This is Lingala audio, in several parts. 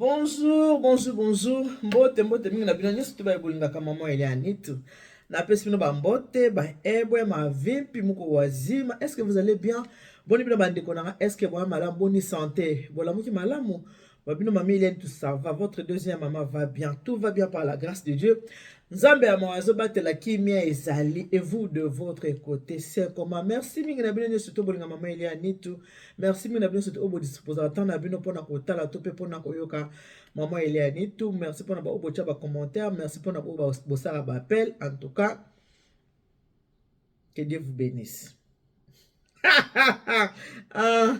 Bonjour, bonjour, bonjour. Mbote, mbote mingi na bino nyonso to baye bolingaka maman Eliane Nitu. Napesi bino ba mbote, ba ebwe, ma vimpi, muko wazima. Est-ce que vous allez bien? Boni bino bandeko na nga, est-ce que boya malamu, boni santé? Bolamuki malamu? Ba bino maman Eliane tout ça va, votre deuxième maman va bien. Tout va bien par la grâce de Dieu. Nzambe ya mawa azobatela kimia ezali et vous de votre côté c'est comment? Merci mingi na bino nyonso to bolinga maman Eliane Nitu. Merci mingi na bino surtout oyo bodisposaka temps na bino mpona kotala to mpe mpona koyoka mama Eliane tout. Merci mpona baoyo botya bacommentaire, merci mpona baoyo bosala baappel. En tout cas, que Dieu vous bénisse. Ah,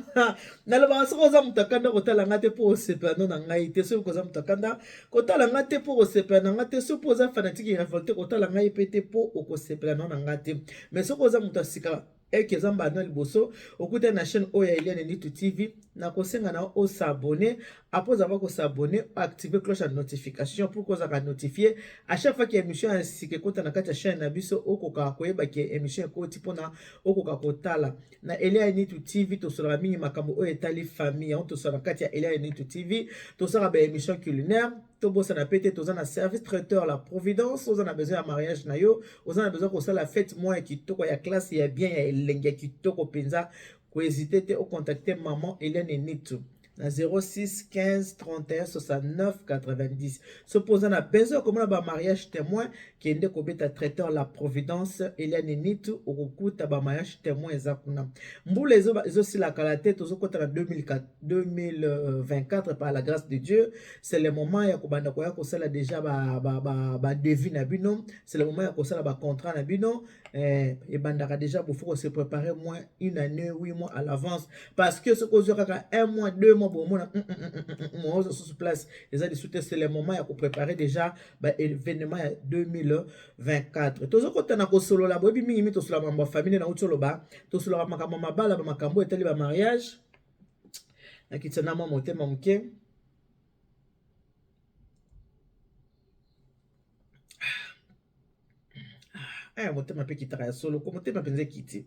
nalobaka soki oza moto akanda kotala nga te mpo osepela no na ngai te, soki oza moto akanda kotala nga te mpo okosepela na nga te, soki mpo oza fanatique révolte kotala ngai mpe te mpo okosepela no na nga te. Mais soki oza moto ya sika eke eza mbala na liboso okutani na chaîne oyo ya Eliane Nitu TV, nakosenga na yo osabone. Après avoir kosabone, activer cloche ya notification pour kozalaka notifie à chaque fois que émission ya sika ekota na kati ya chaîne na biso, okoka koyeba ke émission ekoti mpona okoka kotala. Na Eliane Nitu TV tosolaka mingi makambo oyo etali famille, yango tosolaka na kati ya Eliane Nitu TV, tosalaka ba émission culinaire. Tobosana pe te toza na service traiteur la providence. Oza na besoin ya mariage na yo, oza na besoin kosala fête moko ya kitoko, ya classe, ya bien, ya elengi, ya kitoko mpenza, kohésite te ocontacte maman Eliane Nitu na 06 15 31 69 90. So mpo oza na besoin ya komona ba mariage témoin, kende kobeta traiteur la providence Eliane Nitu, okokuta ba mariage témoin eza kuna. Mbula ezosila kala te, tozokota na 2024 par la grâce de Dieu. C'est le moment ya kobanda koya kosala déjà ba devis na bino, c'est le moment ya kosala ba contrat na bino. Ebandaka déjà, bofo se préparer moins une année, 8 mois à l'avance, parce que soki ozwa kaka un mois, 2 mois, bomona moza susu place eza lisusu te. C'est le moment ya kopréparer déjà baévénement ya 2024. Tozokota na kosolola, boyebi mingi tosolola makambo ya famille. Nauti oloba tosololaka makambo ya mabala, bamakambo etali bamariage. Nakitisa na mwa motema moke. Aya, motema mpe ekitaka ya solo ko, motema mpenza ekiti.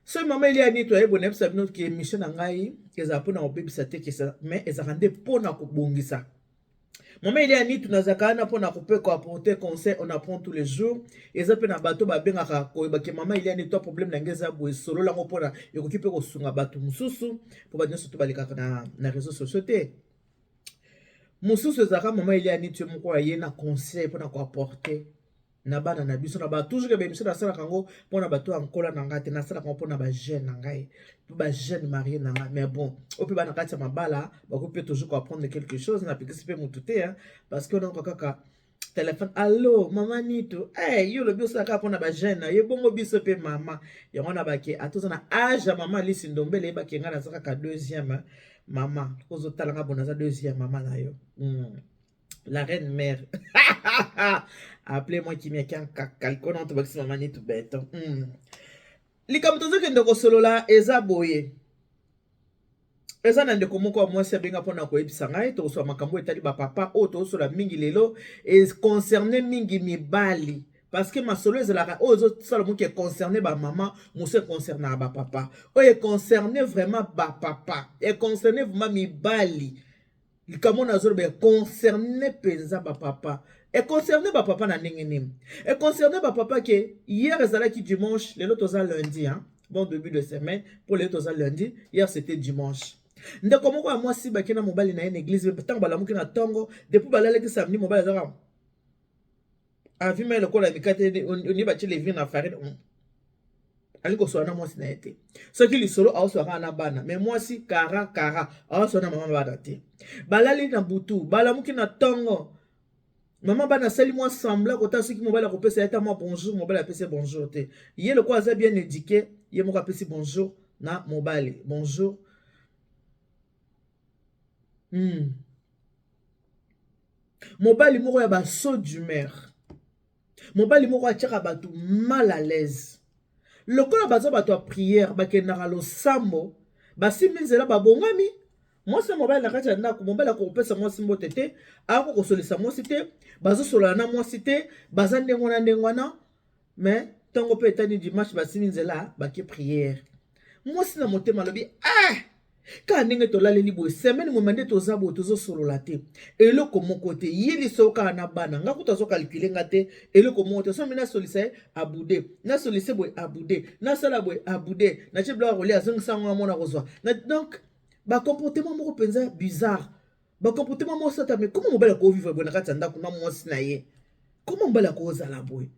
Soki mama Eliane Nitu ayebona, yebisa bino ke émission na ngai ezala mpona kobebisa te, mais ezalaka nde mpona kobongisa. Mama Eliane Nitu nazalaka wana mpona kope koapporter conseil. On apprend tous les jours. Eza mpe na bato babengaka koyeba ke mama Eliane Nitu, problème na ngai eza boye, solola yango mpona ekoki mpe kosunga bato mosusu, mpo bato nyonso to balekaka na réseau sociaux te. Mosusu ezalaka mama Eliane Nitu moko aye na conseil mpona koapporter na bana na biso na ba toujours ke baémission nasalaka yango mpona bato ya nkola na ngai te, nasalaka yango mpona bajeune na ngai, mpo bajeune marie na ngai. Mais bon, oyo mpe bana kati ya mabala bakoki mpe toujours koapprendre quelque chose. Napekisi mpe motu te, parce que onayoka kaka téléphone: "Allo, mama Nitu, hey, yo olobi osalaka mpona bajeune na ye, bongo biso mpe mama?" Yango na bake ata oza na age ya mama Alisi Ndombele, eyebaki ngai naza kaka deuxième mama. Ozotala nga bo, naza deuxième mama na yo. La reine mère, appelez-moi Kimia Kiankaka likona tobakisi mama Nitu beton. Likambo tozokende kosolola eza boye: eza na ndeko moko ya mwasi abenga mpona koyebisa ngai. Tokosola makambo etali bapapa oyo tozosola mingi lelo, econcerne mingi mibali, parce que masolo ezalaka oyo ezosala moki econcerne bamama, mosu econcernaka bapapa. Oyo econcerne vraiment bapapa, econcerne vraiment mibali. Likambo nazoloba econcerne mpenza bapapa. Econcerne bapapa na ndenge nini? Econcerne bapapa ke hier ezalaki dimanche, lelo toza lundi, hein? Bon début de semaine. Mpo lelo toza lundi, hier c'était dimanche. Ndeko moko ya mwasi bake na mobali na ye na église. Ntango balamuki na ntongo, depuis balalaki samedi, mobali azaka avima lokola mikate oni batie levure na farine. Alingi kosola na mwasi na ye te. Soki lisolo, aosola kaka na bana, mais mwasi kara kara aosola na mama bana te. Balali na butu, balamuki na ntongo, mama bana asali mwa semblant kotala soki mobali akopesa ye ata mwa bonjour. Mobali apesi bonjour te. Ye lokola aza bien éduqué, ye moko apesi bonjour na mobali, bonjour. Mobali moko ya basaut d'humeur, mobali moko atiaka bato mal à l'aise. Lokola baza bato ya prière, bakendaka losambo, basimbi nzela, babongami, mwasi na mobali na kati ya ndako. Mobali akokopesa mwasi mbote te, akoki kosolisa mwasi te, bazosolola na mwasi te, baza ndenge wana ndenge wana. Mais ntongo mpe etani dimanche, basimi nzela, bake prière. Mwasi na motema alobi: "Ah, Kaka ndenge tolaleli boye semaine mobimba nde toza boye tozosolola te eloko moko te ye lisolo kaka na bana nga kutu azokalkule nga te eloko moko te somi nasolisa ye abude nasolise boye abude nasala boye abude natie biloko ya kolia azongisa yango amona kozwa donc bacomportement moko mpenza bizarre bacomportement moko sata mais comment mobali akovivre boye na kati ya ndako na mwasi na ye comment mobali akozala boye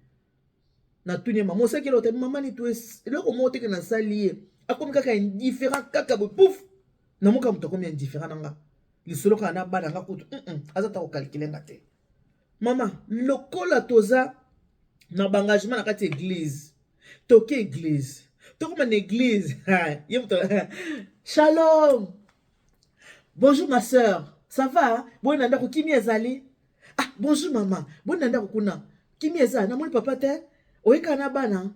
Natuni ye mama osalaki eloko te mama nitu eloko moko teke nasali ye akomi kaka indifférent kaka boye pouf namoka moto akomi indifférent na nga lisolo kaka na bana nga kutu aza ta kokalkile nga te mama lokola toza na baengagement na kati ya eglise toke eglise tokoma na eglise ye moto shalom bonjour ma soeur ça va boye na ndako kimia ezali ah bonjour mama boni na ndako kuna kimia eza namoni papa te oyekaka na bana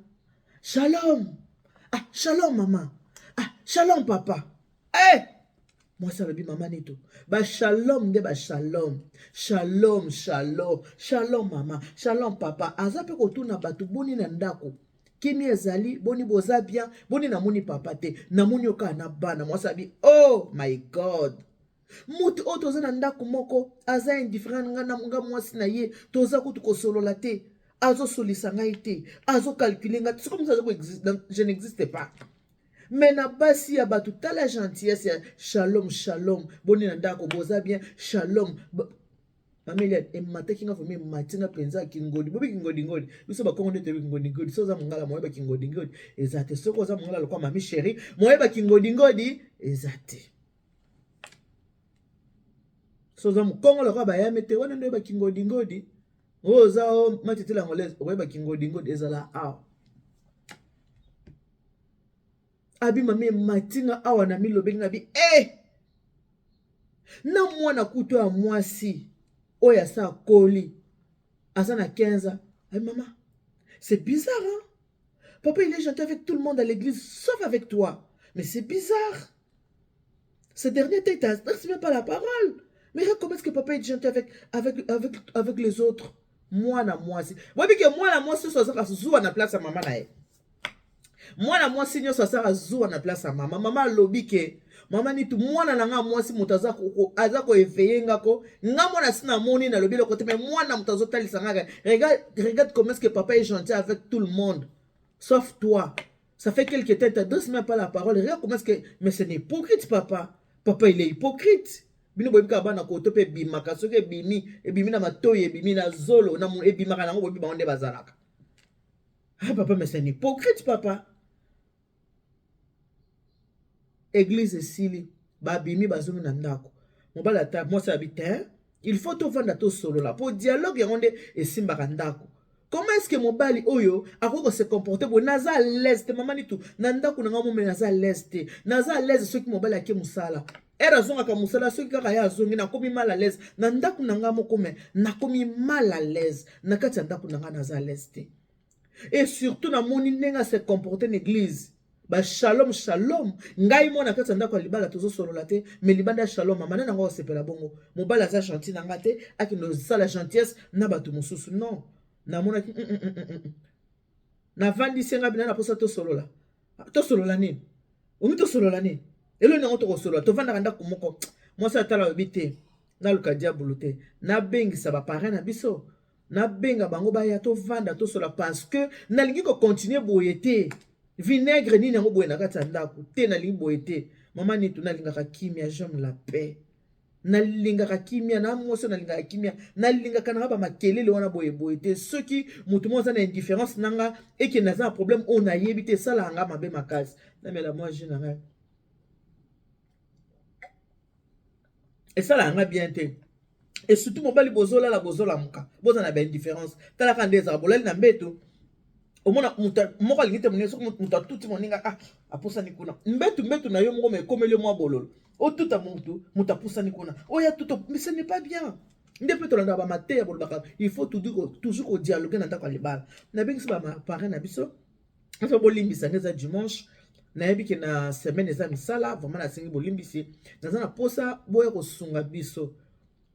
shalom ah shalom mama ah shalom papa eh mwasi alobi mama nito bashalom nde bashalom shalom shalom shalom mama shalom papa aza mpe kotuna bato boni na ndako kimia ezali boni boza bien boni namoni papa te namoni yo kaka na bana mwasi abi oh my god Mutu oyo toza na ndako moko aza indifférent nga na nga mwasi na ye toza kutu kosolola te azosolisa ngai te azocalcule ngai c'est comme ça je n'existe pas mais na basi ya bato tala gentillesse ya shalom shalom boni na ndako boza bien shalom Mama Eliane emataki nga vraiment emati nga mpenza kingodi bobi kingodingodi biso bakongo nde toyebi kingodingodi soki oza mongala moyeba kingodingodi eza te soki oza mongala lokwa mami chérie moyeba kingodingodi eza te so oza mokongo lokola bayame te wana nde oyeba kingodingodi oyo oza o matete angolaise okoyeba kingodingodi ezala awa abi mami emati nga awa na milobeli nga bi e eh! na mwana kutu ya mwasi oyo asa akoli aza na 15 ans abi mama c'est bizarre hein? Papa il est gentil avec tout le monde à l'église sauf avec toi mais c'est bizarre Ce dernier temps, il t'adresse même pas la parole. Mais regarde comment est-ce que papa est gentil avec, avec, avec, avec les autres. Mwana mwasi. Boyebi ke mwana mwasi nyonso azaka zuwa na place ya mama na ye. Mwana mwasi nyonso azaka zuwa na place ya mama. Mama alobi ke mama nitu mwana na nga mwasi moto aza ko aza ko éveiller nga ko nga mwana si namoni nalobi eloko te mais mwana moto azotalisa nga regarde regarde comment est-ce que papa est gentil avec tout le monde sauf toi. Ça fait quelque temps, t'adresses même pas la parole. Regarde comment est-ce que. Mais c'est un hypocrite, papa. Papa, il est hypocrite. bino boyebi kaka bana koto mpe ebimaka soki ebimi ebimi na matoi ebimi na zolo na ebimaka nango boyebi bango nde bazalaka ah papa mais c'est un hypocrite papa église esili babimi bazongi na ndako mobali ata mwasi abi te il faut tovanda tosolola mpo dialogue yango nde esimbaka ndako comment est ce que mobali oyo akoki kose comporte boye naza à l'aise te mama nitu na ndako na ngai momeli naza à l'aise te naza à l'aise soki mobali ake mosala ere azongaka mosala soki kaka ye azongi nakomi mal à l'aise na ndako na ngai moko me nakomi mal à l'aise na kati ya ndako na ngai naza à l'aise te et surtout namoni ndenge ase comporte na église ba shalom shalom ngai mwana kati ya ndako ya libala tozosolola te me libanda ya shalom mama nani yango akosepela bongo mobali aza gentil na nga te akende kosala gentillesse na bato mosusu non namonaki mm, mm, mm, mm. navandisi nga bina na mposa tosolola tosolola nini omi tosolola nini eloni yango tokosolola tovandaka ndako moko mwasi atala alobi te naluka diabulu te nabengisa baparent na biso nabenga bango baya tovanda tosola parce que nalingi kocontinue boye te vinaigre nini yango boye na kati ya ndako te nalingi boye te mama nitu nalingaka kimia j'aime la paix nalingaka kimia na mwasi nalingaka kimia nalingaka nanga bamakelele wana boye boye te soki moto moko aza na indifférence na nga ekende aza na problème oyo nayebi te esalaka nga mabe makasi namela mwa jus na ngai esalaka nga bien te et surtout mobali bozolala bozolamuka boza na baindifférence talaka nde ezala bolali na mbeto omona moto moko alingi te moninga soki moto atuti moninga ah apusani kuna mbetu mbetu na yo moko ma ekomeli yo mwa bololo otuta motu moto apusani kuna oyo atuta mais ce n'est pas bien nde mpe tolandaka bamateya bolobaka il faut toujours kodialogue na ndako ya libala nabengisi baparent na biso azo bolimbisa nga eza dimanche nayebi ke na semaine eza misala vraiment nasengi bolimbisi naza na posa boya kosunga biso.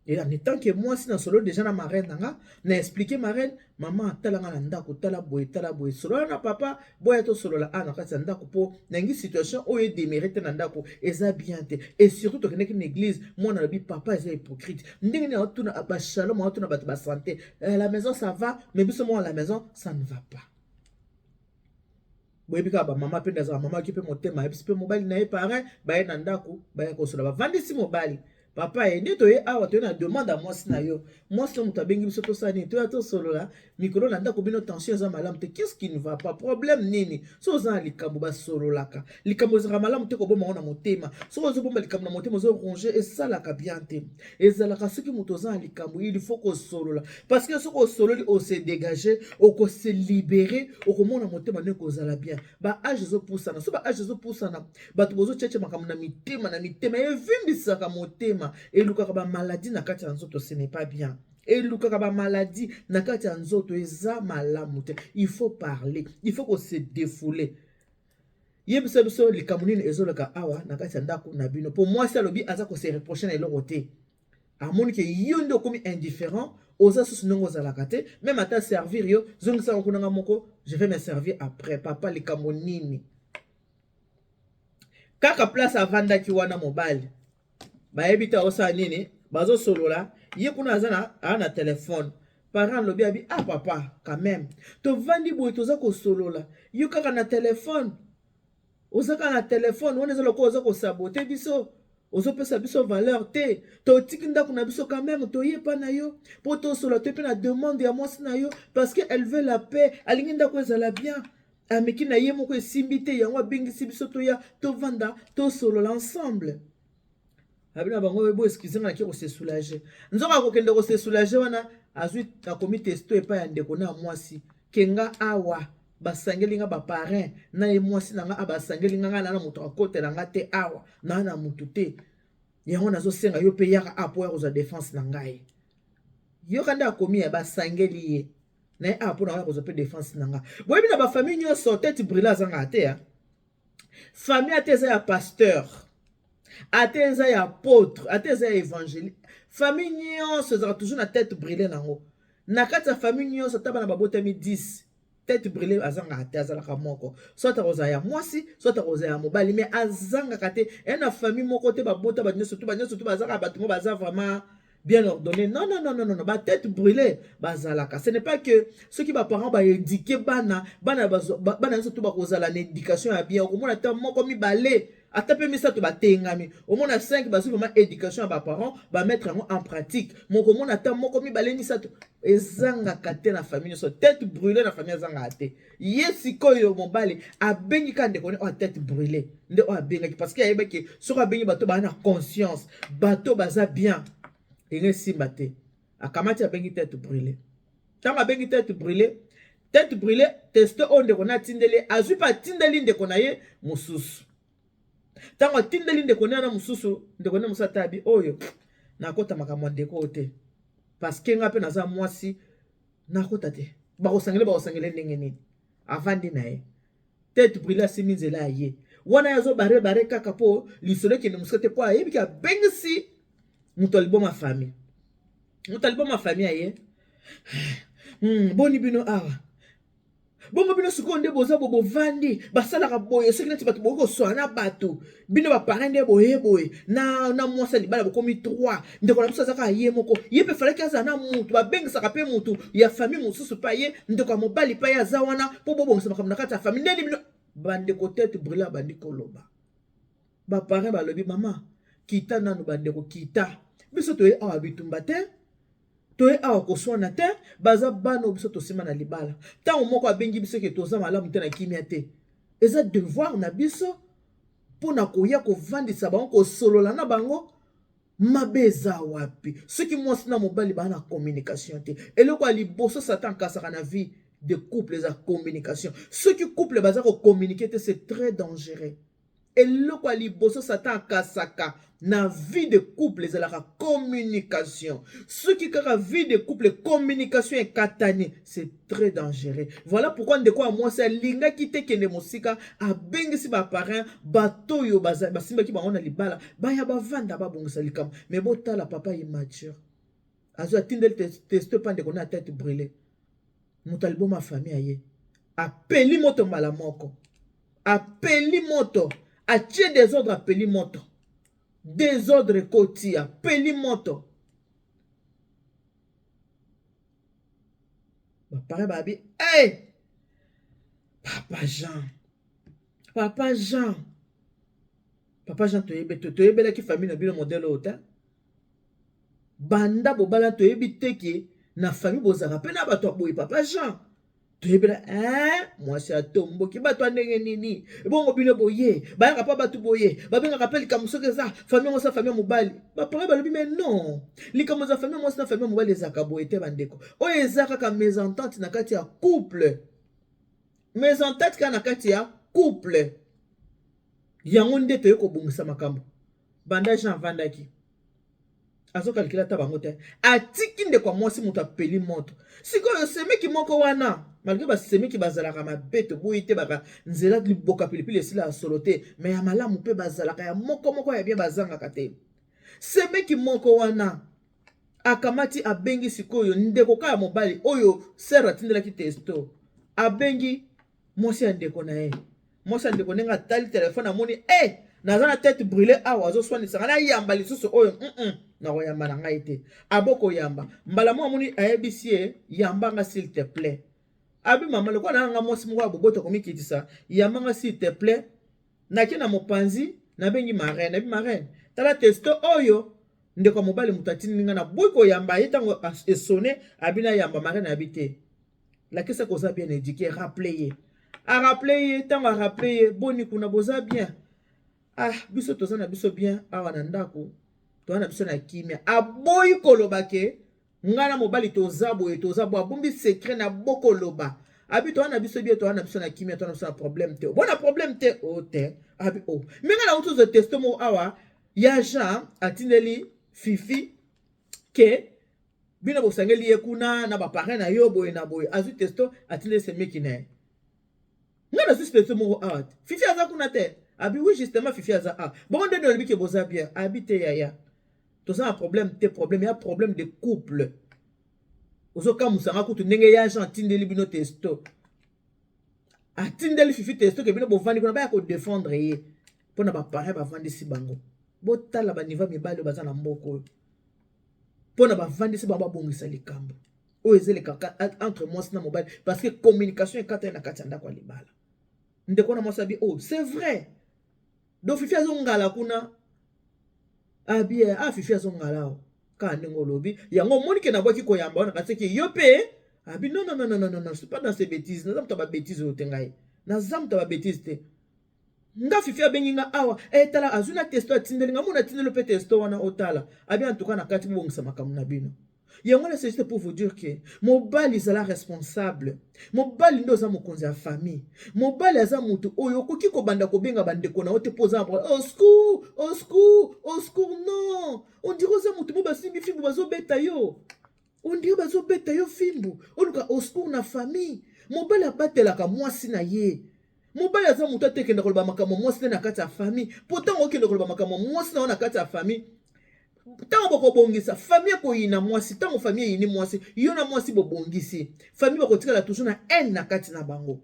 Et en étant que mwasi na solo déjà na marraine na nga, na expliquer marraine, mama tala nga na ndako, tala boye, tala boye, solola na papa, boya tosolola a na kati ya ndako, mpo nangi situation oyo edémérite na ndako eza bien te. Et surtout tokendeki na église, mwana alobi papa eza hypocrite, ndenge nini aotuna bashalom, aotuna bato basanté, la maison ça va, mais biso moko la maison ça ne va pas. Boyebi kaka bamama mpe ndazala mama aki mpe motema, ayebisi mpe mobali na ye, parrain baye na ndako, baya kosola, bavandisi mobali. Papa ye nde toye awa, toye na demande ya mwasi na yo, mwasi na moto abengi biso, tosala nini? Toya tosolola mikolo na ndako, bino tension eza malamu te, qu'est-ce qui ne va pas? Problème nini? So oza na likambo, basololaka. Likambo ezalaka malamu te kobomba ngo na motema. Soki ozobomba likambo na motema, ozoronger, esalaka bien te. Ezalaka soki moto oza na likambo, il faut kosolola, parce que soki osololi, ose dégage, okose libérer, okomona motema ndenge kozala bien. Baâge ezopusana, so baâge ezopusana, bato bozotietie makambo na mitema, na mitema, evimbisaka motema, elukaka bamaladi na kati ya nzoto. Ce n'est pas bien, elukaka bamaladi na kati ya nzoto, eza malamu te. Il faut parler, il faut kose défouler. Yebisa biso likambo nini ezoleka awa na kati ya ndako na bino, mpo mwasi alobi aza kose reprocher na eloko te. Amoni ke yo nde okomi indifférent, oza susu ndenge ozalaka te, même ata servir yo, zongisaka kuna, nga moko je vais me servir après. Papa, likambo nini? Kaka place avandaki wana, mobali bayebi te akosala nini, bazosolola, ye kuna aza na, aa na telefone. Parent alobi abi: "Ah papa, quand même tovandi boye, toza kosolola, yo kaka na telefone, oza kaka na telefone wana, eza lokola oza kosaboter biso, ozopesa biso valeur te. Totiki ndako na biso, quand même toyepa na yo mpo tosolola, toye mpe na demande ya mwasi na yo, parce que elle veut la paix, alingi ndako ezala bien. Ameki na ye moko, esimbi te, yango abengisi biso toya tovanda, tosolola ensemble." Abi na bango: "Bo excuse nga, naki kose soulager." Nzoka akokende kose soulager wana, azwi, akomi texto epai ya ndeko na mwasi ke nga awa basangeli nga baparrain na ye, mwasi na nga a basangeli nga, nga na moto akotela nga te awa, naa na motu te, yango nazosenga yo mpe yaka a mpo ya kozwa défense na ngai. Yoka nde akomi ya basangeli ye na ye a mpo na ya kozwa mpe défense na nga. Boyebi na bafamille nyonso tête brûlée azangaka te ya famille, ate eza ya pasteur, ate eza ya apôtre, ate eza ya évangéliste, famille nyonso ezalaka toujours na tête brûlée nango. Na kati ya famille nyonso, ata bana babotami 10, tête brûlée azangaka te, azalaka moko, soit akozala ya mwasi, soit akozala ya mobali, mais azangaka te. Eya na famille moko te babota bato nyonso to banyonso to bazalaka bato mo baza vraiment bien ordonné. Non, non, non, non, non, batête brûlée bazalaka. Ce n'est pas que soki baparent baéduquer bana, bana bana nyonso to bakozala na éducation ya bien. Okomona ata moko, mibale, ata mpe misato batengami, omona 5 bazwi vraiment éducation ya baparent, bamettre yango en pratique. Moko omona ata moko, mibale, misato, ezangaka te na famille nyonso. Tête brûlée na famille azangaka te. Ye sikoyo mobali abengi kaka ndeko ne oyo tête brûlée nde oyo abengaki, parce que ayebaki soki abengi bato baa na conscience, bato baza bien, enge esimba te. Akamati, abengi tête brûlée. Ntango abengi tête brûlée, tête brûlée texto oyo ndeko na atindeli, azwi mpe atindeli ndeko na ye mosusu. Ntango atindeli ndeko na ye na mosusu, ndeko na ye mosusu ata abi oyo nakota makambo ya ndeko oyo te, parce que nga mpe naza mwasi, nakota te, bakosangele, bakosangele ndenge nini? Avandi na ye, tête brûlée asimi nzela ya ye wana, ye azobare bare kaka mpo lisolo ekende mosika te, mpo ayebiki abengisi moto aliboma famille, moto aliboma famille aye. Boni bino awa bongo, bino sikoyo nde boza bo bovandi, basalaka boye, soki neti bato bokoki koswana na bato, bino baparent nde boye boye na mwasi ya libala, bokomi 3. Ndeko na biso aza kaka ye moko, ye mpe falaki azala na mutu, babengisaka mpe mutu ya famille mosusu mpe ye ndeko ya mobali mpe ye aza wana mpo bobongisa makambo na kati ya famille. Ndeni bino bandeko? Tête brûlée abandi koloba. Baparent balobi: "Mama, kita nanu, bandeko, kita, biso toye awa bitumba te, toye awa koswana te. Baza bana oyo biso tosima na libala. Ntango moko abengi biso ke toza malamu te na kimia te, eza devoir na biso mpona koya kovandisa bango, kosolola na bango. Mabe eza wapi soki mwasi na mobali baa na communication te?" Eloko ya liboso Satan akasaka na vie de couple eza communication. Soki couple baza kocommuniquer te, c'est très dangereux. Eloko ya liboso Satan akasaka na vie de couple ezalaka communication. Soki kaka vie de couple communication ekatani, c'est très dangereux. Voilà pourquoi ndeko ya mwasi alingaki te kende mosika, abengisi baparent, bato oyo basimbaki bango na libala, baya bavanda, babongisa likambo. Mais botala papa immature. Azwi atindeli testo epa ndeko na tete brûlée. Moto aliboma famille aye. Apeli moto mbala moko. Apeli moto. Atie desordre apeli moto. Desordre ekoti apeli moto. Bapare babi, hey! Papa Jean. Papa Jean. Papa Jean toyebe toyebelaki famille na bino modèle oyo te. Banda bobala toyebi te ke na famille bozalaka mpe na bato ya boye papa Jean. Toyebela eh mwasi atomboki bato ya ndenge nini? Ebongo bino boye bayaka mpa bato boye babengaka mpe likambo soki eza famille mwasi na famille mobali. Bapara balobi mais non likambo eza famille mwasi na famille mobali ezalaka boye te bandeko. Oyo eza kaka mésentente na kati ya couple. Mésentente kaka na kati ya couple. Yango nde toye kobongisa makambo. Banda Jean avandaki azokalikila ata bango te, atiki ndeko ya mwasi moto apeli moto. Sikoyo semeki moko wana, malgre basemeki bazalaka mabe, toboyi te, baka nzela liboka pilipili esila ya solo te, me ya malamu mpe bazalaka ya moko moko ya bien bazangaka te. Semeki moko wana akamati abengi sikoyo ndeko kaka ya mobali oyo sere atindelaki testo, abengi mwasi ya ndeko na ye. Mwasi ya ndeko ndenge atali telefone amoni e eh, naza na tete brûlée awa azoswanisa ngai nayamba lisusu oyo nakoyamba na ngai te. Abokoyamba mbala moko amoni ayebisi ye yamba nga s'il te plaît. Abi mama lokola na nga mwasi moko ya bobota komikitisa yamba nga s'il te plaît. Nake na mopanzi nabengi marraine, nabi marraine tala testo oyo ndeko ya mobali moto atindi nga na boyi koyamba ye ntango esone abi nayamba marraine abi te. Lakisa koza bien éduqué, rappeler ye. A rappeler ye, tango a rappeler ye, boni kuna boza bien. Ah, biso toza na biso bien awa na ndako. Toza na biso na kimia. Aboyi koloba ke nga na mobali toza boye, toza boye, abombi secret na bokoloba. Abi toza na biso bien, toza na biso na kimia, toza na biso na problème te. Bona problème te, oh te. Abi oh. Mais nga na utu zo testo mo awa ya Jean atindeli Fifi ke bino bosangeli ye kuna na ba parrain na yo boye na boye, azwi testo atindeli semeki na ye. Nga nazwi testo moko awa te. Fifi aza kuna te. Abi oui justement Fifi aza awa. Bongo nde olobi ke boza bien. Abi te yaya. Toza na problème te, problème ya problème de couple. Ozokamwisa nga kutu ndenge ya Jean atindeli bino testo. Atindeli Fifi testo ke bino bovandi kuna baya ko défendre ye. Pona ba parrain bavandisi bango. Botala ba niveau mibali oyo baza na mboka oyo. Pona bavandisi bango babongisa likambo oyo ezeleka entre mwasi na mobali parce que communication ekatani na kati ya ndako ya libala. Ndeko na mwasi abi oh c'est vrai. Donc Fifi azongala kuna abi ah Fifi azongala o kaka ndenge olobi yango omoni ke nabwaki koyamba wana kasi ke yo pe abi non non non non non non c'est pas dans ces bêtises, naza moto ya ba bêtises oyo te ngai naza moto ya ba bêtises te. Nga Fifi abengi nga awa eh tala azwi na testo atindeli nga mona atindeli pe testo wana otala abi en tout cas na kati bobongisa makambo na bino. Yango wana c'est juste pour vous dire que mobali zala responsable. Mobali nde oza mokonzi ya famille. Mobali aza mutu oyo okoki kobanda kobenga bandeko na yo te mpo oza na problème. Au secours, au secours, au secours non. On dirait oza mutu mo basimbi fimbu bazobeta yo. On dirait bazobeta yo fimbu. Oluka au secours na famille. Mobali abatelaka mwasi na ye. Mobali aza moto atekenda koloba makambo mwasi na kati ya famille. Po ntango okende koloba makambo mwasi na yo na kati ya famille, ntango bokobongisa famille ekoyina mwasi, ntango famille eyini mwasi, yo na mwasi bobongisi famille, bakotikala toujours na haine na kati na bango.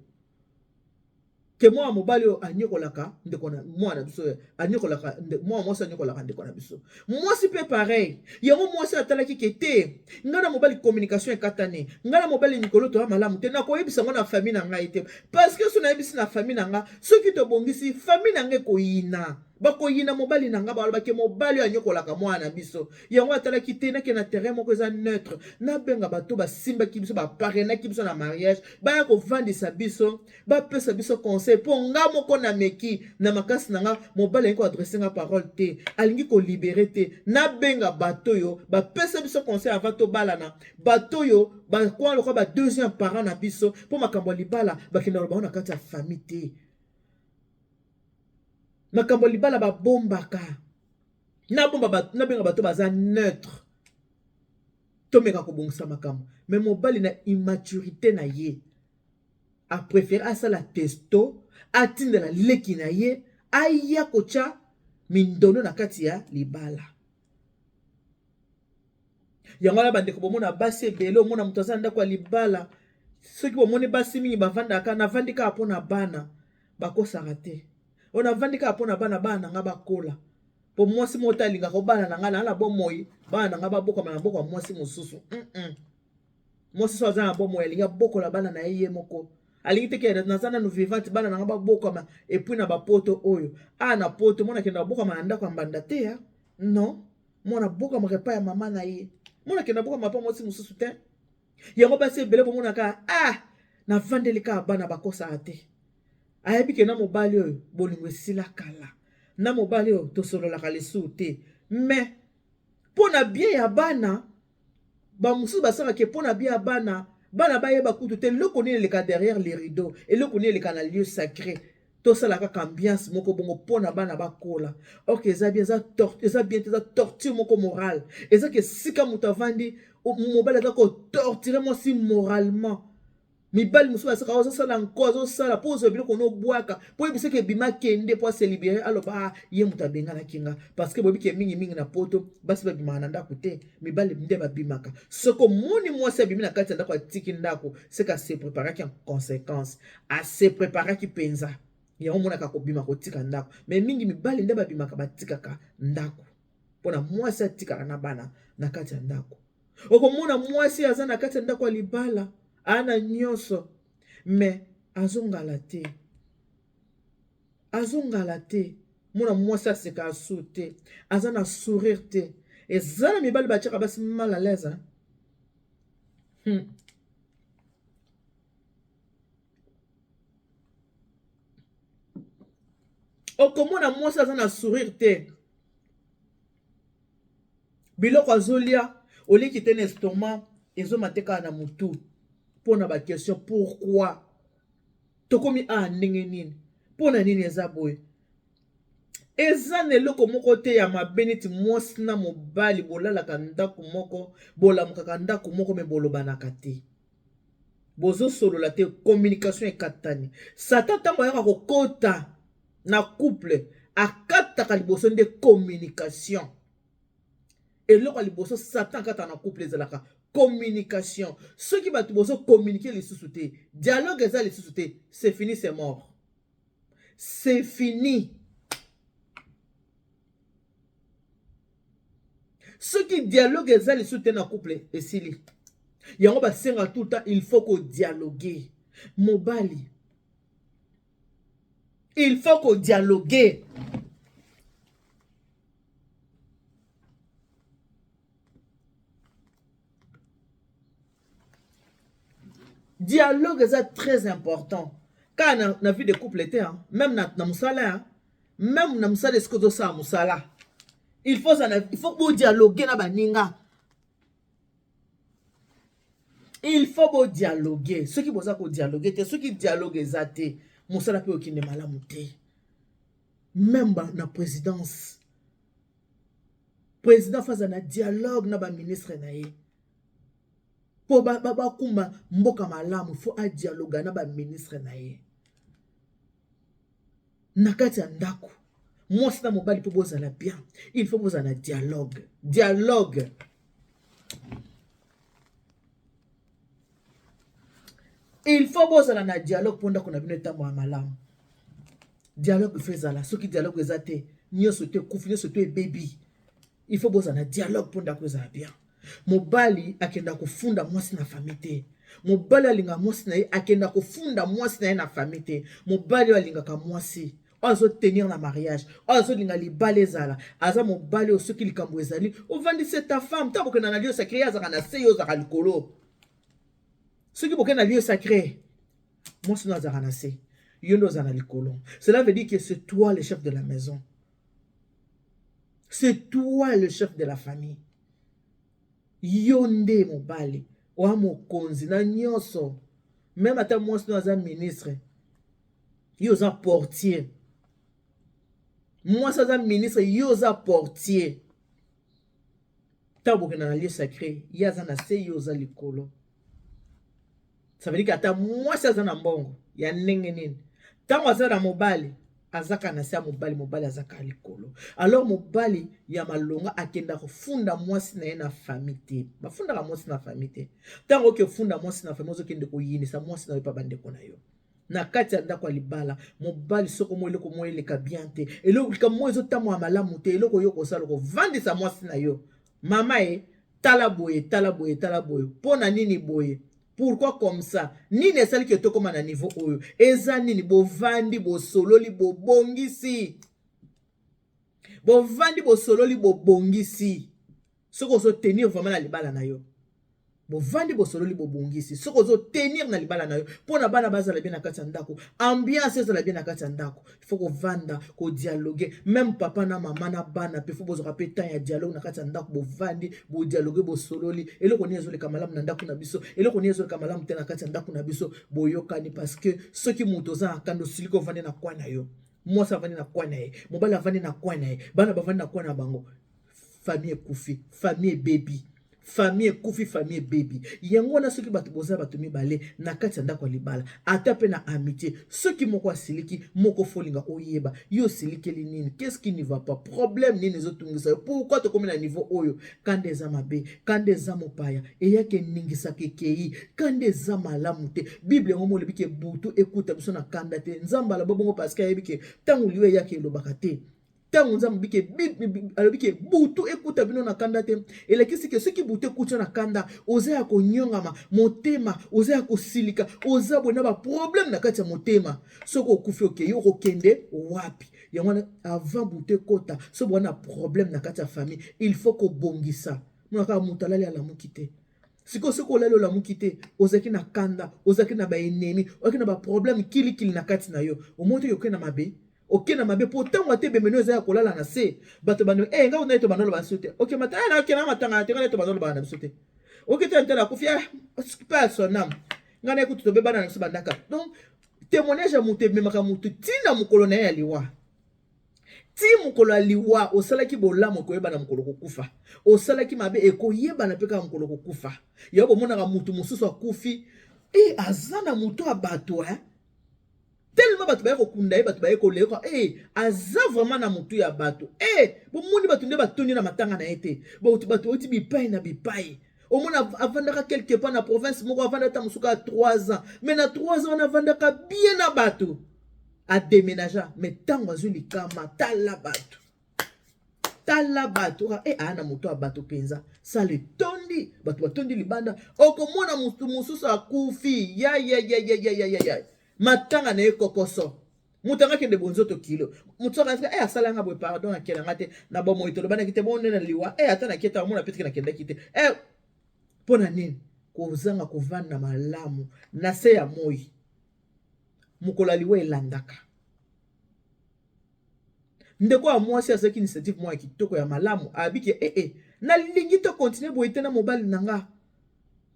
Ke mwana mobali oyo anyokolaka ndeko na mwana biso, anyokolaka mwana mwasi, anyokolaka ndeko na biso mwasi mpe pareil. Yango mwasi atalaki ke te ngai na mobali communication ekatani, ngai na mobali mikolo toya malamu te, nakoyebisa ngo na famille na ngai te parce que so nayebisi na famille na nga, soki tobongisi famille na ngai ekoyina, bakoyina mobali na nga, balobaki mobali oyo anyokolaka mwana na biso. Yango atalaki te nake na terrain moko eza neutre, nabenga bato basimbaki biso, baparenaki biso na mariage, baya kovandisa biso, bapesa biso conseil. Mpo nga moko nameki na makasi na nga, mobali alingi koadresse nga parole te, alingi kolibere te. Nabenga bato oyo bapesa biso conseil avant tobalana, bato oyo bakwa lokola ba deuxième parent na biso, mpo makambo ya libala bakenda koloba na kati ya famille te. Makambo ya libala babombaka, nabomba, nabenga bato baza neutre, tomeka kobongisa makambo. Mais mobali na immaturité na ye a préféré asala testo atindela leki na ye aya kotya mindondo na kati ya libala. Yango wana bandeko, bomona basi ebele, omona moto aza na ndako ya libala. Soki bomoni basi mingi bavandaka, navandi kaka mpo na bana, bakosaka te. Oyo navandi kaka mpo na bana, bana na ngai bakola. Mpo mwasi moko te alingaka bana na ngai naa na bomoi, bana na ngai babokama na maboko ya mwasi mosusu. Mwasi so aza na bomoi, alingi abokola bana na ye ye moko. Alingi te ke naza nanu vivante, bana na ngai babokama. Et puis na bapoto oyo, a na poto, mwana akenda babokama na ndako ya mbanda te ya non. Mwana abokamaka epai ya mama na ye, mwana akenda abokama mpa mwasi mosusu te. Yango basi ebele bomonaka, ah, navandeli kaka bana, bakosaka te. Ayebi ke na mobali oyo bolingo esila kala, na mobali oyo tosololaka lisusu te, mais mpo na bien ya bana. Bamosusu basalaka mpo na bien ya bana, bana bayeba kutu te eloko nini eleka derrière les rideaux, eloko nini eleka na lieu sacré. Tosala kaka ambiance moko bongo mpo na bana bakola. Ok, eza bien, eza bien te, eza torture moko morale. Eza ke esika moto avandi, mobali aza kotorture mwasi moralement. Mibali mosusu basaka, azosala nko, azosala mpo ozwa biloko nobwaka, mpo oyebisaki ebima, kende mpo ase libérer, aloba ah, ye moto abenganaki nga. Parce que boyebi ke mingimingi na poto basi babimaka na ndako te, mibali nde babimaka. Soki omoni mwasi abimi na kati ya ndako, atiki ndako, seke ase préparaki en conséquence, ase préparaki mpenza. Yango omonaka kobima kotika ndako, mais mingi mibali nde babimaka, batikaka ndako mpona mwasi atikaka na bana na kati ya ndako. Okomona mwasi aza na kati ya ndako ya libala, ana nyonso, mais azongala te, azongala te. Mona mwasi aseka asu te, aza na sourire te. Eza na mibali batiaka basi mal à l'aise. Okomona mwasi aza na sourire te, biloko azolia oliki te na estomac, ezoma te kaka na motu mpona baquestion: pourquoi tokomi a ndenge nini, mpona nini eza boye? Eza na eloko moko te ya mabe neti mwasi na mobali bolalaka ndako moko, bolamukaka ndako moko, mais bolobanaka te, bozosolola te, communication ekatani. Satan ntango ayaka kokota na couple, akataka liboso nde communication. Eloko ya liboso Satan akataka na couple ezalaka communication. Soki bato bozocommuniquer lisusu te, dialogue eza lisusu te, c'est fini, c'est mort, c'est fini. Soki dialogue eza lisusu te na couple, esili. Yango basenga tout le temps, il faut kodialoguer. Mobali, il faut kodialoguer. Dialogue eza très important kaka na vie de couple te, hein? Même na mosala, hein? Même na mosala, esika ozosala mosala, il faut bodialogue na baninga, il faut bodialogue. Soki boza kodialogue te, soki dialogue eza te, mosala mpe okende malamu te. Même na présidence, président faut aza na dialogue na baministre na ye mpo bakumba mboka malamu. Faut adialoga na baministre na ye. Na kati ya ndako, mwasi na mobali, mpo bozala bien, il faut bozala na dialogue. Dialogue, il faut bozala na dialogue mpo ndako na bino etambola malamu. Dialogue faut ezala. Soki dialogue eza te, nyonso te ekufi, nyonso to ebebi. Il faut bozala na dialogue mpo ndako ezala bien. Mobali akenda kofunda mwasi na famille te. Mobali alingaka mwasi na ye, akenda kofunda mwasi na ye na famille te. Mobali oyo alingaka mwasi, oyo azotenir na mariage, oyo azolinga libala ezala, aza mobali oyo soki likambo ezali, ovandisi ta femme. Ntango bokenda na lieu sacré, ye azalaka na se, ye ozalaka likolo. Soki bokenda na lieu sacré, mwasi no azalaka na se, yo nde ozala na likolo. Cela veut dire que c'est toi le chef de la maison, c'est toi le chef de la famille. Yo nde mobali oya mokonzi na nyonso. Même ata mwasi no aza ministre, yo oza portier. Mwasi aza ministre, yo oza portier. Ntango bokenda na lieu sacré, ye aza na se, yo oza likolo. Ça veut dire que ata mwasi aza na mbongo ya ndenge nini, ntango aza na mobali. Aza kaka na se ya mobali, mobali aza kaka likolo. Alors mobali ya malonga akenda kofunda mwasi na ye na famille te. Bafundaka mwasi na famille te. Ntango oke ofunda mwasi na famille, ozokende koyinisa mwasi na yo epa bandeko na yo na kati ya ndako ya libala. Mobali, soko mo eloko mo eleka bien te, eloko likambo mo ezotambola malamu te, eloko yo kosala, kovandisa mwasi na yo: "Mama e, tala boye, tala boye, tala boye. Mpo na nini boye? Pourquoi comme ça? Nini esaliki tokóma na niveau oyo? Eza nini?" Bovandi, bosololi, bobongisi. Bovandi, bosololi, bobongisi. Soki ozotenir vraiment na libala na yo, bovandi, bosololi, bobongisi. Soki ozotenir na libala na yo, mpo na bana bazala bien na kati ya ndako, ambiance ezala bien na kati ya ndako, il faut kovanda, kodialoguer. Même papa na mama na bana mpe, faut bozwaka mpe temps ya dialogue na kati ya ndako. Bovandi, bodialoguer, bosololi: eloko nini ezoleka malamu na ndako na biso? Eloko nini ezoleka malamu te na kati ya ndako na biso? Boyokani. Parce que soki moto oza na kanda, osiliki, ovandi na coin na yo, mwasi avandi na coin na ye, mobali avandi na coin na ye, bana bavandi na coin na bango, famille ekufi, famille ebebi, famille ekufi, famille ebebi. Yango wana, soki bato boza bato mibale na kati ya ndako ya libala, ata mpe na amitié, soki moko asiliki, moko faut olinga oyeba: yo osilikeli nini? Qu'est-ce qui ne va pas? Problème nini ezotungisa yo? Pourquoi tokomi na niveau oyo? Kanda eza mabe, kanda eza mopaya, eyaki eningisaka, ekei. Kanda eza malamu te. Bible yango mo olobi ke butu ekuta biso na kanda te. Nzambe aloba bongo parce que ayebi ke ntango liwa eyaki, elobaka te. Ntango Nzambe alobi ke butu ekuta bino na kanda te, elakisi ke soki butu ekuti na kanda, oza ya konyongama motema, oza ya kosilika, oza boye na baproblème na kati ya motema. Soki okufi, okei, okokende wapi? Yango wana, avant butu ekota, soki boza na problème na kati ya famille, il faut kobongisa. Mona kaka moto alali, alamuki te. Sikoyo soki olali, olamuki te, ozalaki na kanda, ozalaki na baennemi, ozalaki na baproblème kilikili na kati na yo, omoni toki okende na mabe, okende na mabe. Mpo ntango ate ebembe eza ya kolala na se, bato bando e ngai na to bandoloba biso te. Oke matanga na okende na matanga te, ngai to bandoloba na biso te. Oke te, ntela akufi, paix à son âme, ngai na ekutu tobebana na biso bandaka. Donc témoignage ya moto ememaka motu ntina mokolo na ye ya liwa. Ti mokolo ya liwa, osalaki bolamu, ekoyebana mokolo kokufa. Osalaki mabe, ekoyebana mpe kaka mokolo kokufa. Yango bomonaka motu mosusu akufi e aza na motu ya bato, eh? Tellement bato baye kokunda ye, bato baye koleka e aza vraiment na motu ya bato. E bomoni bato nde batondi na matanga na ye te. Bato bauti bipai na bipai. Omona avandaka quelque part na province moko, avanda ata mosuku ya 3 ans, mais na 3 ans wana avandaka bien na bato. Adéménagea, mais ntango azwi likama, tala bato, tala bato e aya na moto ya bato mpenza. Sala etondi, bato batondi libanda. Okomona motu mosusu akufi, ya ya ya ya ya ya ya ya, matanga na ye kokoso. Moto anga akende bonzoto kilo. Moto aka e asalanga boye, pardon, nakelanga te na bomoi, tolobanaki te bonde na liwa e ata naketa omona petike nakendaki te. E mpo na nini? Kozanga kovanda malamu na se ya moi. Mokolo ya liwa elandaka. Ndeko ya mwasi azalaki initiative moko ya kitoko, ya malamu. Abiki ee eh, nalingi to continuer boye te na mobali na nga,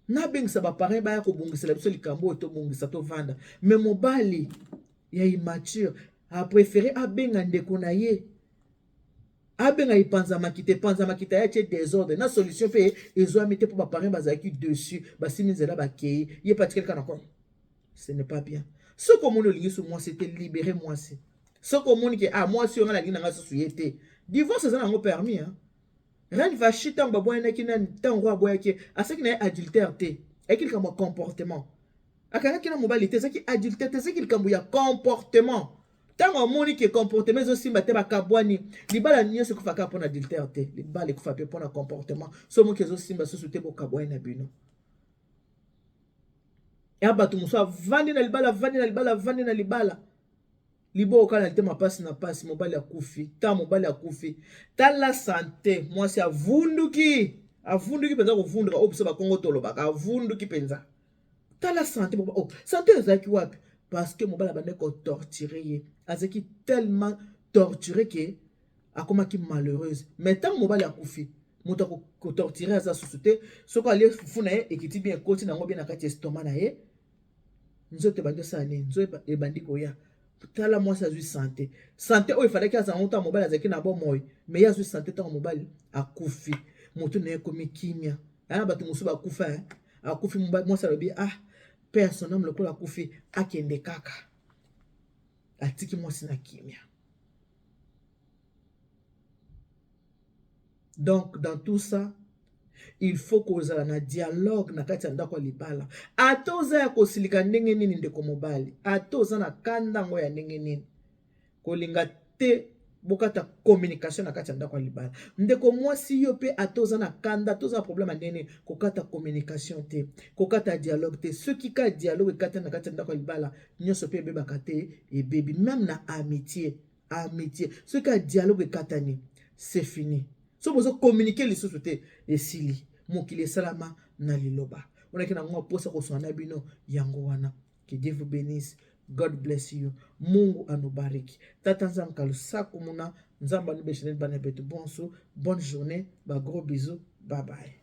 nabengisa baparent baya kobongisela biso likambo oyo, tobongisa, tovanda. Mais mobali ya immature apréféré abenga ndeko na ye, abenga epanza makita, epanza makita ya tie désordre na solution mpe ezwami te, mpo baparent bazalaki dessus, basimi nzela, bakei, ye mpe atikali kaka na coin. Ce n'est pas bien. Soki omoni olingi so mwasi te, libere mwasi. Soki omoni ke ah, mwasi oyo nga nalingi na nga susu ye te, divorce eza nango permis, hein? Reine Vashti, ntango babwayanaki nani, ntango aboyaki, asalaki na ye adultère te, ayaki likambo ya comportement. Akangaki na mobali te, ezalaki adultère te, ezalaki likambo ya comportement. Ntango amoni ke comportement ezosimba te, bakabwani. Libala nyonso ekufaka mpona adultère te, libala ekufa mpe mpona comportement. So moki ezosimba susu te, bokabwani na bino. Ya bato mosusu avandi na libala, avandi na libala, avandi na libala, liboko kala litema, mpasi na mpasi. Mobali akufi, ta mobali akufi, tala santé, mwasi avunduki, avunduki mpenza kovunduka oyo biso Bakongo tolobaka, avunduki mpenza. Tala santé. Oh, santé ezalaki wapi? Parce que mobali abandaki kotorturer ye, azalaki tellement torturé ke akomaki malheureuse. Mais ntango mobali akufi, moto akotorturer aza susu te. Soki alie fufu na ye, ekiti bien, ekoti nango bien na kati ya estomac na ye. Nzoto ebandi osala nini? Nzoto ebandi koya. Tala, mwasi azwi santé, santé oyo efalaki azala ngo ntango mobali azalaki na bomoi, mais ye azwi santé ntango mobali akufi. Motu na ye ekomi kimia. Aya bato mosusu bakufa, akufi, mwasi alobi: "Ah, paix à son âme, lokola akufi, akende kaka." Atiki mwasi na kimia. Donc dans tout ça, il faut kozala na dialogue na kati ya ndako ya libala. Ata oza ya kosilika ndenge nini, ndeko mobali, ata oza na kanda yango ya ndenge nini, kolinga te bokata communication na kati ya ndako ya libala. Ndeko mwasi, yo mpe, ata oza na kanda, ata oza na problème ya ndenge nini, kokata communication te, kokata dialogue te. Soki ka dialogue ekata na kati ya ndako ya libala, nyonso mpe ebebaka te, ebebi. Même na amitié, amitié, soki ka dialogue ekatani, c'est fini. So bozocommuniquer lisusu te, esili. Mokili esalama na liloba. Onaki nango mposa koswana na bino yango wana. Que Dieu vous bénisse. God bless you. Mungu anubariki. Tata Nzambe kalusaku muna Nzambe anubesheneli bana betu bonso. Bonne journée, ba gros bisous, bye bye.